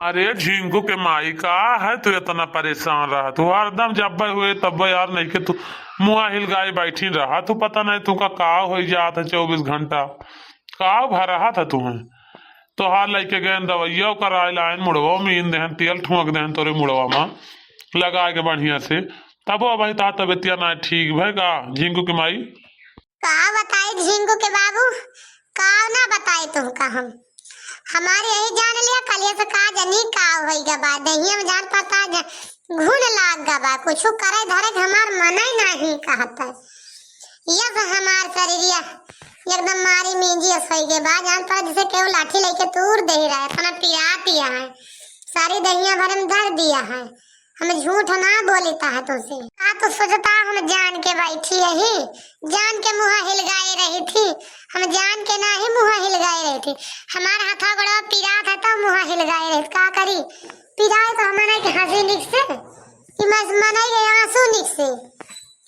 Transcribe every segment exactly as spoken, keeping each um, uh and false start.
अरे झिंकू के माई, का है तू इतना परेशान रहत हो? हरदम जब्बे हुए तब्बे यार नहीं के तू मुँह हिलगाए बैठी रहत हो। पता नहीं तू का, का हो जात है चउबीस घंटा। का भरहा था तू है? तोहार लइके गए दवैया कराए लाइन, मुड़वा मीन देहन, तेल ठुमक देहन तोरे मुड़वा में लगा के बढ़िया से। तबो अबही ता तबियतिया ना ठीक भय का झिंकू के माई? का बताई झिंकू के बाबू, का ना बताई तुमका हम। हमारे यही जान लिया कलिया से का जनी का होई गा बा, दहिया में जान पता ज-, घुन लाग गा बा, कुछ करे धरे के हमार मनई नहीं कहत है। ये से हमार शरीरिया एकदम मारी मींजी अस होई गे बा, जान पड़ा जैसे केहू लाठी लेके तूर दे रहा है, इतना पिरात दिया है, सारी दहिया भरे में धर दिया है। हम झूठ ना बोलिता है तुमसे। का तू सोचता हम जान के बैठी यही, जान के मुँह हिलगाए रही थी? हम जान के ना ही मुँह हिलगाए रही थी। हमार हाथा गोड़वा पिरात है तो मुँह हिलगाए रही थी। का करी, पिराए तो हमने के हंसी निक से, कि मैं मनई के आंसू निक से,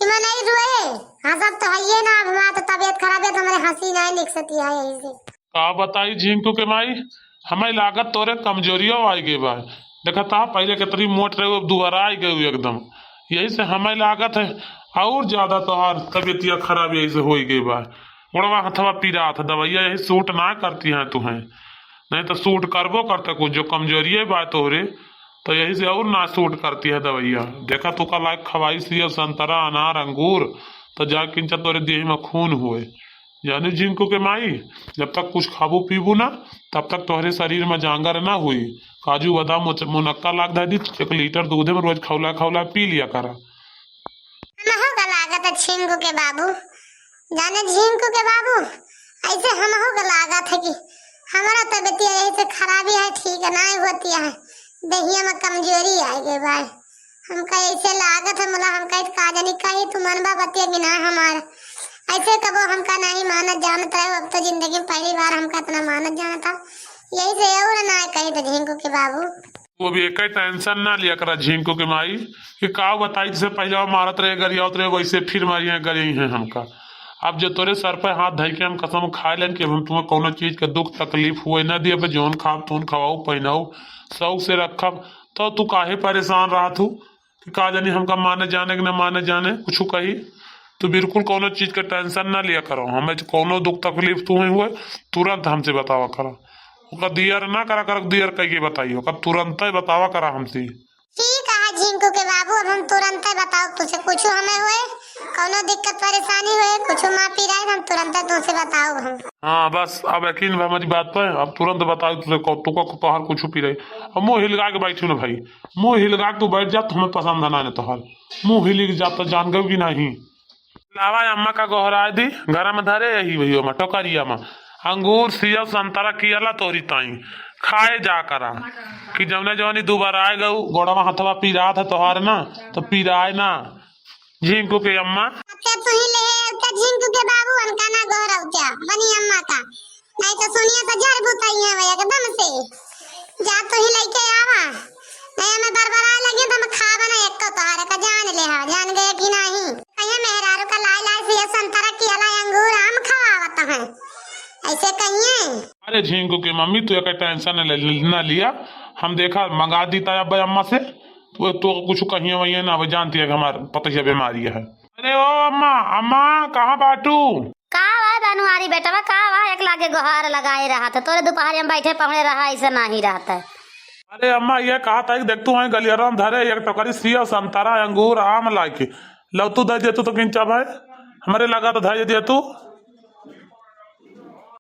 कि मनई रोए। हंसत तो हइये ना, अब हमार तो तबियत खराब है तो हमारे हंसी नहीं निक सकती है यही से। का बताई झिंकू के माई, हमें लागत तोरे कमजोरियो आई गई बा। देखा ता पहले कितनी मोट रहे, अब दुबरा आई गई एकदम। यही से हमें लागत है और ज्यादा तोहार तबियतिया खराब यही से होई गई बा। गोड़वा हथवा पीरात है, दवाइया यही सूट ना करती हैं तुहें, नहीं तो सूट करबो करते कुछ, जो कमजोरिये बा तोहरे, तो यही से और ना सूट करती है दवाइया। देखा तू का लायक खवाई सेब, संतरा, अनार, अंगूर, तो जा किंचा तोरे देह में खून हुए। यानी झिंकू के माई, जब तक कुछ खाबू पीबू ना, तब तक तोहरे शरीर में जांगर ना हुई। काजू बादाम मुच-, मुनक्का लाग दा दी, एक लीटर दूधे में रोज खौला खौला पी लिया करा। हमहू का लागत है झिंकू के बाबू, जाने झिंकू के बाबू, ऐसे हमहू का लागत है कि हमारा तबियत यही से खराबी है, ठीक नहीं होती है, दहिया में कमजोरी आ गई बा। हमका ऐसे लागत है, मुला हमका इत का जानी कही तू मनबा बतिया कि ना हमार। ऐसे कबो हमका नहीं मानत जानत रहे, अब तो जिंदगी में पहली बार हमका इतना मानत जानत था। यही से और ना कही तो झिंकू के बाबू। तू अभी एक टेंशन ना लिया करा झिंकू के माई, कि का बताई, जैसे पहले वो मारत रहे, गरियावत रहे, वैसे फिर मारिया गरियाई हैं हमका। अब जो तोरे सर पे हाथ धई के हम कसम खाए लेन कि अब हम तुम्हें कौनो चीज का दुख तकलीफ हुए ना दिए, अब जौन खाब तौन खवाऊ पहिनाऊ शौक से रखब, तो तू काहे परेशान रहत हूँ? कि का जानी हमका माने जाने कि ना माने जाने, कुछ कही। तू बिल्कुल कौनो चीज के टेंशन ना लिया करो, हमें जो कौनो दुख तकलीफ तू ही हुए, तुरंत हमसे बतावा करा। ओका दियर ना करा कर, दियर कह के बताई, ओका तुरंत बतावा करा हमसे। ठीक है झिंकू के बाबू, अब हम तुरंत बताओ तुझे कुछ हमें हुए, कौनो दिक्कत परेशानी हुए, कुछ माँ पी रहे, हम तुरंत तुझसे बताओ हम। हाँ बस, अब यकीन बा हमारी बात पे, अब तुरंत बताओ तुझे कौ-, तू का तोहार कुछ पी रहे। अब मुँह हिलगा के बैठू ना भाई, मुँह हिलगा के तू बैठ जा, तो हमें पसंद ना है तोहार। मुँह हिल जात तो जान गयो कि नहीं। लावा अम्मा का गोहराए दी, घर में धरे यही भैया में, टोकरिया में। अंगूर, सेब, संतरा कियाला तोरी ताई। खाए जा करा। कि जौने जौनी दुबारा आए गऊ, गोड़वा हथवा पिरात है तोहार ना, तो पिराए ना। झिंकू के अम्मा। अच्छा तू ही ले, अच्छा झिंकू के बाबू, उनका ना गोहराऊ क्या, बनी अम्मा का। नहीं तो सुनिए तो जर बुताई है एकदम से। जा तू ही लेके आवा। नहीं हमें बरबरा लगे तो हम खाब ना एक तो तोहरे का जान ले हा, जान गए कि नहीं। कहिए मेहरारू का लाई लाई से ये संतरा कियाला अंगूर आम खवावत हैं। ऐसे कहिए। अरे झिंकू के मम्मी तू एक टेंशन न ले, ना लिया। हम देखा मंगा दी ताया अब्बा अम्मा से। तू तो कुछ कहिए वही ना, अब जानती है कि हमार पतैया बीमारी है। अरे ओ अम्मा, अम्मा कहाँ बाटू? का बा बनवारी बेटवा, का बा एक लागे गोहार लगाए रहत है? तोरे दुपहरिया में बैठे पहुड़े रहा, ऐसे नाही रहत है। अरे अम्मा, ये कहा था कि देख तू वहीं गलियारा में धरे एक टोकरी सेब, संतरा, अंगूर, आम लाके लव तू दे दे तू तो किंचा भाई, हमरे लगा तो धर दे तू।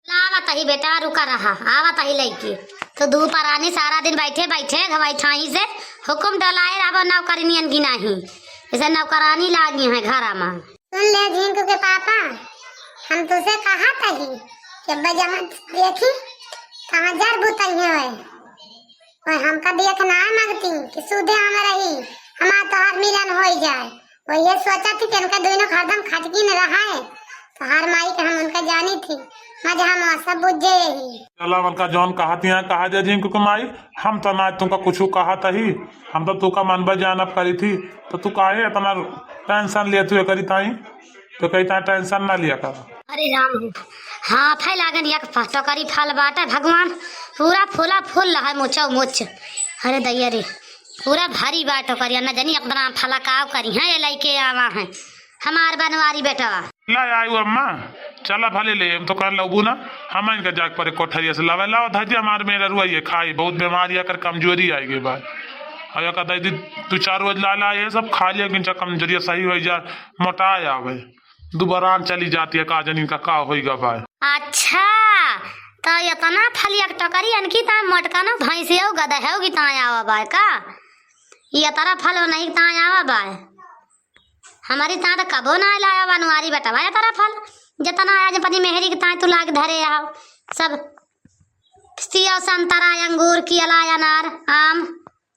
लावत ही बेटा, रुका रहा, आवत ही लइके। तो दू परानी सारा दिन बैठे बैठे घवाई ठाई से हुकुम डलाए रहबो नौकरनियन की नाही, जैसे नौकरानी लागी है घरा में। सुन ले झिंकू के पापा, हम तुसे कहा तही कि अब्बा जहाँ देखी तहाँ जर बुतइहे होए। और हमका देख ना मांगती कि सुधे हम रही, हमार तोहार मिलन होई जाए। वही सोचा थी कि इनका दोनों हरदम खटकी न रहा है, तोहार माई के हम उनका जानी थी, मजा हम सब बुझे ही। चला उनका जौन कहा थी यहाँ कहा जा झिंकू के माई, हम तो ना तुमका कुछ कहा तही, हम तो तुका मनबे जानब करी थी, तो तू काहे इतना टेंशन लिया तू करी ताई? तो कही ताई टेंशन ना लिया कर। अरे राम हो, हाँ फैलागन एक फ-, टोकरी फल बाटे भगवान, पूरा फूला फूल रहा मुचो मुच। अरे दैया रे, पूरा भारी बाटो करिया, न जानी एकदम फलकाव करी हैं, ये लइके आवा हैं हमार बनवारी बेटवा। ला आयु अम्मा, चला भले ले, हम तो कर लबू ना, हम इनका जाके परे कोठरिया से लावे, लाओ धर दे हमार मेहररुआ ये खाई, बहुत बीमारी आकर कमजोरी आई गई बा। और का दे दी, दो चार रोज ला ला, ये सब खा लिया, किंचा कमजोरिया सही हो जा, मोटा आवे। दुबरान चली जाती है, का जानी इनका का होई गा बा। अच्छा, तो इतना फलिया के टोकरी अनकी ता मोटका ना भैंसिया गदहे होगी ता आवा बा का? ये तरह फल नहीं ता आवा बा। हमारी ता तो कबो ना लाया बनवारी बेटवा ये तरह फल। जितना आज अपनी मेहरी के ता तू लाग धरे आओ। सब सेव, संतरा, अंगूर, केला, अनार, आम,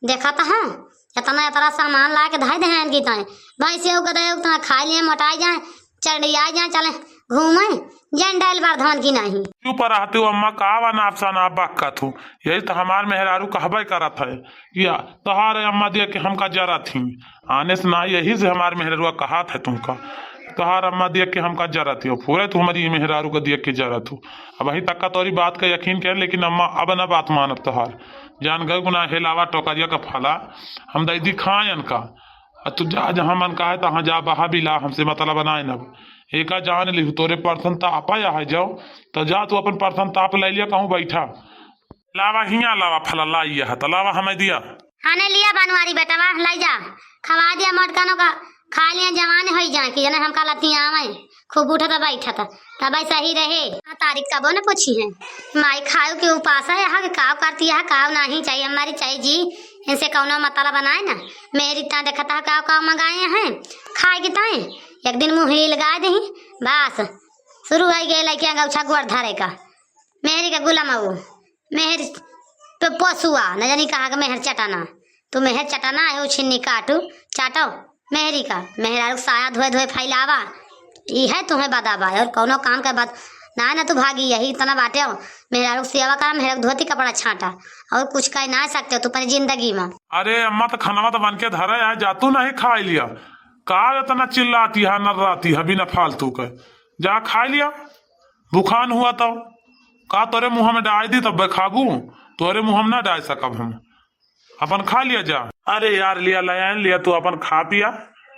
देखत हैं, इतना, इतना सामान ला के धइ देहन की ताई। भैंसिया गदहे ताई खाइ लिए, मोटाइ जाए, चंडियाइ जाए, चले घूमे, जंडाइल बरधवन की नहीं। चुप रहते हो अम्मा, का बा नाप सा नाप बकत हो? यही तो हमार मेहरारू कहबे करत है कि तोहार अम्मा देख के हमका जरत ही। आने से ना, यही से हमार मेहरारुआ कहत है तुमका, तोहार अम्मा देख के हमका जरत ही। पूरे तू हमारी मेहरारू का देख के जरत हो। अबहीं तक का तोरी बात का यकीन करे, लेकिन अम्मा अब ना बात मानत तोहार। जान गए गुना हेलावा टोकरिया का फला, हम दे दी खायन का। आ तू जा, जहाँ मन कहे तहाँ जा, बहा बिला, हमसे मतलब बनाए न। एका जान लिहु, तोरे परसन तापा यहाँ जाओ, तो जा तू अपन परसन ताप ले लिया, कहूँ बैठा। लावा हियाँ लावा फला, लाई यह, तो लावा हमें दिया। हाँ, नहीं लिया बनवारी बेटवा, लाई जा, खवा दिया मोटकनों का, खा लिया जवान होई जाए कि जने हमका लतियावे, खूब उठत बैठत, तब सही रहे। हाँ, तारीख कबो न पूछी है, माई खायो के उपास है, यहाँ के काव करती है, काव नहीं चाहिए हमारी, चाहिए जी, इनसे कौनो मतलब बनाए ना। मेरी ता देखता है काव काव मंगाए हैं खाए के ताए, एक दिन मुँह ही लगा दही, बस शुरू हो गए लइके अंगौछा गोड़ धरे का। मेहरी का गुलाम हो, मेहर पे पोसुआ, न जानी कहाँ के मेहर चटाना। तू मेहर चटाना है, उ छिन्नी काटू, चाटो मेहरी का। मेहरारू के साया धोए धोए फैलावा, ई है तुम्हें बदाबा। और कौनो काम के बाद ना, ना तू भागी, यही इतना बाटे हो। मेहरारू के सेवा करा, मेहरारू के धोती कपड़ा छाटा, और कुछ कह ना सकते हो तू अपनी जिंदगी में। अरे अम्मा, तो खाना तो बन के धरा है, जा तू नहीं खा लिया। का इतना चिल्लाती है, नर्राती है बिना फालतू के? जा खा लिया। भुखान हुआ तो का तोरे मुँह में डाल दी तब खाबू? तोरे मुँह में ना डाल सकब हम। अपन खा लिया जा। अरे यार, लिया लायन लिया, तू अपन खा पिया।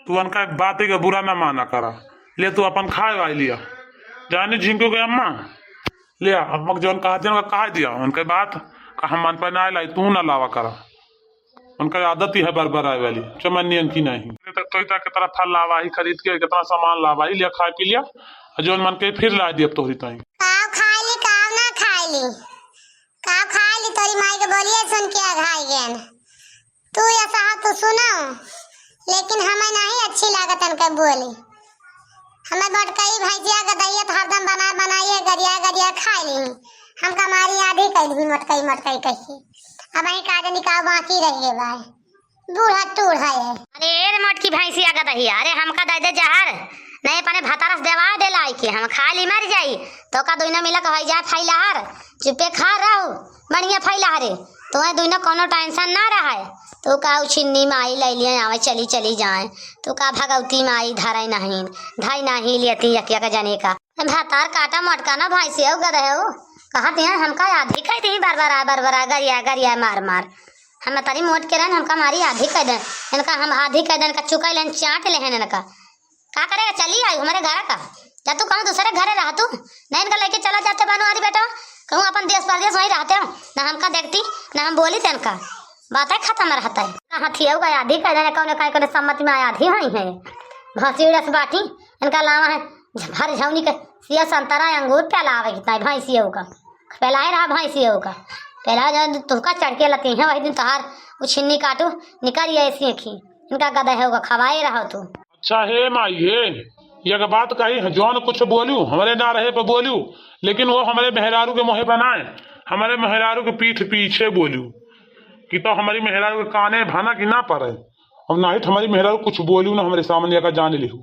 तू उनका एक बात के बुरा ना माना करा। ले तू अपन खाए वाई लिया। जानी झिंकू के अम्मा, लिया अम्मा के जौन कहा दिया, उनका कहा दिया। उनके बात का हम मन पर ना लाई, तू ना लावा करा। उनका आदत ही है बरबर आए वाली, चमनियन की नहीं। तक तो इता के तरफ फल लावा ही खरीद के, कितना सामान लावा ही, लिया खाए पी लिया, और जौन मन के फिर ला दिया तोहरी ताई। काव खाइली, काव ना खाइली, काव खाइली, तोरी माई के बोलिए सुन के अघाई गन। तू या साहब तू सुनो, लेकिन हमें नहीं अच्छी लागत इनके बोली। हमें बटकई भैंसिया गदहिया तो हरदम बना बनाइए गरिया गरिया खाइली। हमका मारी आधी कैली मोटकई मोटकई कही। अब वहीं का जानी का बाकी रह गए भाई। बूढ़ा टूढ़ा है। अरे ए रे मोटकी भैंसिया गदहिया, अरे हमका दे दे जहर, नहीं अपने भतारस देवा दे लाई के हम खा ली मर जाई, तो का दुइना मिला कहै जाए फैलाहर, चुपे खा रहो, बढ़िया फैलाहरे, तुम्हें दुइना कोनो टेंशन ना रहे, तो का उछिन्नी माई ले लिए आवे चली चली जाए, तो का भगवती माई धरे नहीं, धई नहीं लेती यकिया का जने का। भतार काटा मोटका ना भैंसिया गदहे हो, कहत हैं हमका आधी कह दी बरबरा बरबरा गरिया गरिया मार मार। हम तरी मोट के रहन, हमका मारी आधी कह देन। इनका हम आधी कह देन, का चुकाई लेन, चाट लेहन इनका। का करे, चली आई हमरे घर का। जा तू कहूँ दूसरे घरे रह तू। नहीं इनका लेके चला जाते बनवारी बेटा। कहूँ अपन देश परदेश वहीं रहते हो। ना हमका देखती, ना हम बोली थे इनका। बातें खत्म रहता है। कहाँ थी होगा आधी कह देन, कौन कहीं कौन सम्मति में आधी हुई है। भौसी उड़स बाटी, इनका लावा है भर झौनी के सिया संतरा अंगूर प्याला आवे कितना भैंसी होगा। पेलाए रहा भैंसी होगा, पेला जब तुहका चढ़ के लती हैं, वही दिन तोहार उछिन्नी काटू, निकल ये सीखी, इनका गदहे होगा, खवाए रहो तू। अच्छा हे माई हे, एक बात कही, जौन कुछ बोलू, हमरे ना रहे पे बोलू, लेकिन वो हमरे मेहरारू के मुँहे बनाए, हमरे मेहरारू के पीठ पीछे बोलू कि तो हमारी मेहरारू के काने भनक ही ना पड़े। और ना ही तो हमारी मेहरारू कुछ बोलू ना हमरे सामने, का जान लिहू,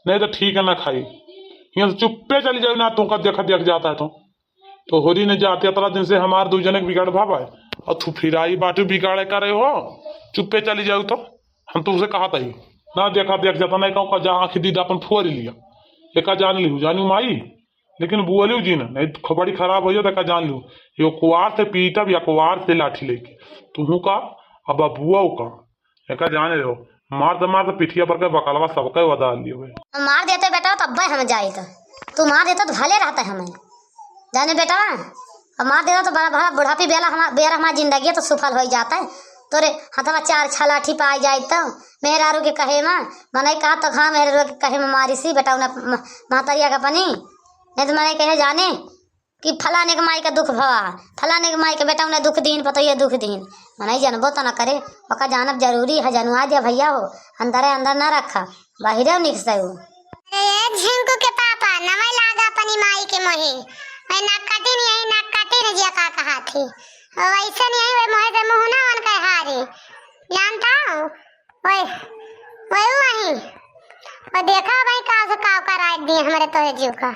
नहीं तो ठीक है ना खाई, यहाँ से चुप्पे चली जाऊ ना, तुमका देख देख जाता है तो। तो होरी ने जाते अतरा दिन से हमार दू जने के बिगाड़ भावा है। और तू फिर आई बाटू बिगाड़े करे हो, चुप्पे चली जाऊ तो। हम तुमसे कहा तही ना, देखा देख जाता नहीं कहूँ का जा आँखी दीदा अपन फोड़ लिया। एका जान लिहू, जानू माई, लेकिन बोलियो जी ना, नहीं तो खोपड़ी खराब हो जाता, एका जान लिहू। यो कुआर से पीटब या कुआर से लाठी लेके। तुहू का अब बबुआ का, एका जाने रहो, मार तो, मार तो पिठिया पर के बकलवा सबके वदा लियो है। मार देते बेटा, तब्बे हम जाइत। तू मार देते तो भले रहते हमें। जाने बेटा, अब मार देते तो बड़ा, बड़ा बुढ़ापी बेला हमार, बेरा हमार जिंदगी तो सुफल होई जाता है। तोरे हथवा चार छलाठी पाई जाइत तो मेहरारू के कहे मा, मनई कहा तो घा मेहरारू के कहे मा मारी सी बेटा, उन्हें म-, महतरिया के अपनी। नहीं तो मनई कहे जाने कि फलाने के माई का दुख भवा, फलाने के माई के बेटा उन्हें दुख दीन, पतोहिया दुख दीन। मनई जनबो तो न करे, ओका जानब जरूरी है, जनुआ दिया भैया हो, अंदरे अंदर न रखा, बाहिरे निकसे हो। अरे ये झिंकू के पापा, नवई लागा अपनी माई के मोहे, वही नाक कटिन यही नाक कटिन जिया का कहा थी, वैसे नहीं वही मोहे से मुँह ना उनके हारी, जानता हूँ। ओए, ओए, वही। ओए, देखा भाई, का से काव कराए दिए हमरे तोहे जीव का।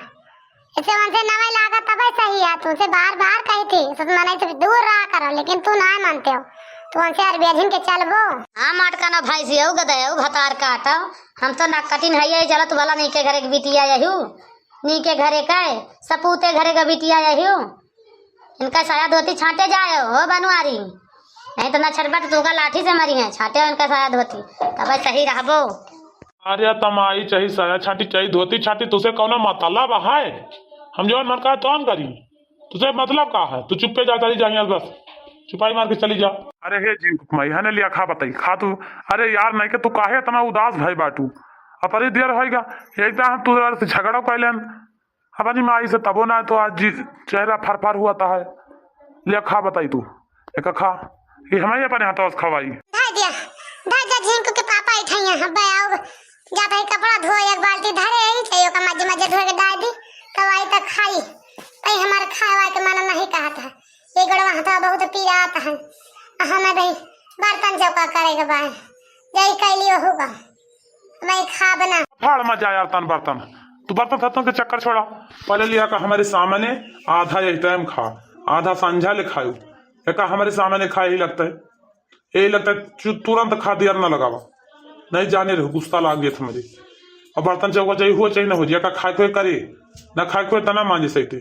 इसे उनसे नवे लागत तबे सही है, तुमसे बार बार कही थी, सत मनाई से दूर रहा करो, लेकिन तू ना मानते हो। तू उनसे अरबेधिन के चलबो। हाँ, माटका ना भाई से, गदे, भतार काटो। हम तो ना कटिन है, ये चलो, तू भला नहीं के घरे के बिटिया यही। नी के घरे का है, सपूते घरे का बिटिया यही हो। इनका साया धोती छांटे जाए हो बनवारी, नहीं तो ना छटपट तू का लाठी से मरी है, छांटे इनका साया धोती, तब सही रहबो। अरे तमाई चाही साया छांटी, चाही धोती छांटी, तुसे कौनो मतलब है? हम जवन मन का तौन करी, तुसे मतलब का है? तू चुप्पे जा, चली जा यहाँ से बस, चुपाई मार के चली जा। अरे हे जिंकू माई, है ने लिया खा बताई, खा तू। अरे यार, नहीं के तू काहे इतना उदास भाई बाटू? अपरी देर होइगा, एक तो हम तू से झगड़ा कर लेन, अपनी माई से तबो ना तो आज जी चेहरा फर फर हुआ था है। ले खा बताई तू, एक खा, ये हमारे अपने हाथों से खवाई। धाई दिया, धाई जा झिंकू के पापा ही ठैया है, बे आओ, जाता है कपड़ा धो, एक बाल्टी धरे यही चाहिए, का मजे मजे धो के डाल दी, तब आई तक खाई, कहीं हमारे खाए वाए के मन नहीं कहा था, ये गड़वा हाथवा बहुत पीरा आता है, हमें भाई बर्तन चौका करे के बा, जाई कैली होगा। मैं खाब ना। फाड़ मत जा यार तन बर्तन। तू बर्तन थतन के चक्कर छोड़ा। पहले लिया का हमारे सामने आधा यही टाइम खा, आधा संझा ले खायो। एका हमारे सामने खा यही लगता है। यही लगता है चु-, तुरंत खा दिया ना लगावा। नहीं जाने रहो, गुस्सा लाग गया था मेरे। अब बर्तन चौका चाहिए, हुआ चाहिए ना हो जाए, का खाए खोए करे, ना खाए खोए तना मांजे सही थे।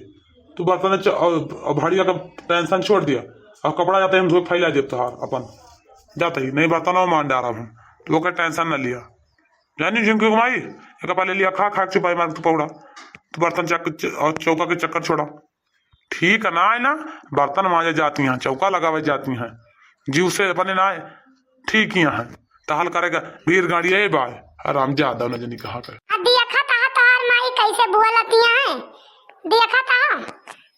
तू बर्तन च-, और, और भाड़िया का टेंशन छोड़ दिया। और कपड़ा जाते हम धोए फैला देब तोहार अपन। जाते ही नहीं बर्तन और मान डारा हम। तू ओकर टेंशन ना लिया। जानी झिंकू के माई, एक पहले लिया खा, खा के चुपाई मार तू पौड़ा। तू बर्तन चक-, च-, और चौका के चक्कर छोड़ा। ठीक है ना, है ना? बर्तन मांजे जाती हैं, चौका लगावे जाती हैं। जीव से अपने ना है, ठीक ही है। तहल करेगा वीर गाड़ी ए बाय, आराम ज्यादा न जनी कहाँ करे। अब देखा तहा तोहार माई कैसे बोलती हैं। देखा तहा,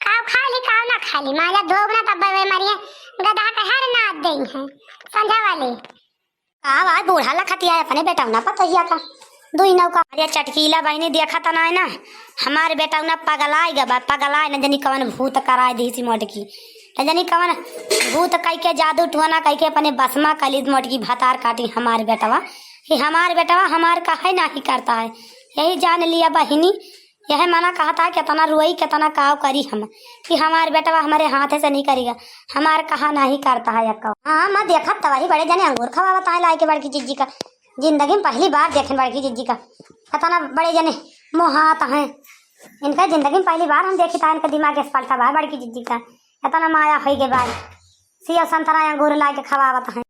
काव खा ली, काव ना खा ली। मांजा धोब ना तब वे मरिए, गधा के हर नाद देई हैं। संझा वाले। का भाई बूढ़ा लखतिया है अपने बेटौना पतोहिया का, दुई नौका। अरे चटकीला बहिनी, देखा त नाय ना, हमार बेटौना पगलाय ग बा, पगलाय न जनी कवन भूत कराय दिहिसी मोटकी, न जनी कवन भूत कइके जादू टोना कइके अपने बस मा कलित मोटकी भतार काटी हमार बेटवा। कि हमार बेटवा हमार काहे नाही करता है, यही जान लिया बहिनी। यह मना कहता है, कितना रोई, कितना काव करी हम, कि हमार बेटवा हमारे हाथे से नहीं करेगा, हमार कहा नहीं करता है यक्का। हाँ, मैं देखत त वही बड़े जने अंगूर खवावत है लाइके बड़की जिज्जी का। जिंदगी में पहली बार देखेन बड़की जिज्जी का, कितना बड़े जने मोहात हैं। इनका जिंदगी में पहली बार हम देखी था, इनका दिमाग इस पलटा बा बड़की जिज्जी का, कितना माया होई गे बा। सिया संतरा अंगूर लाइके खवावत हैं।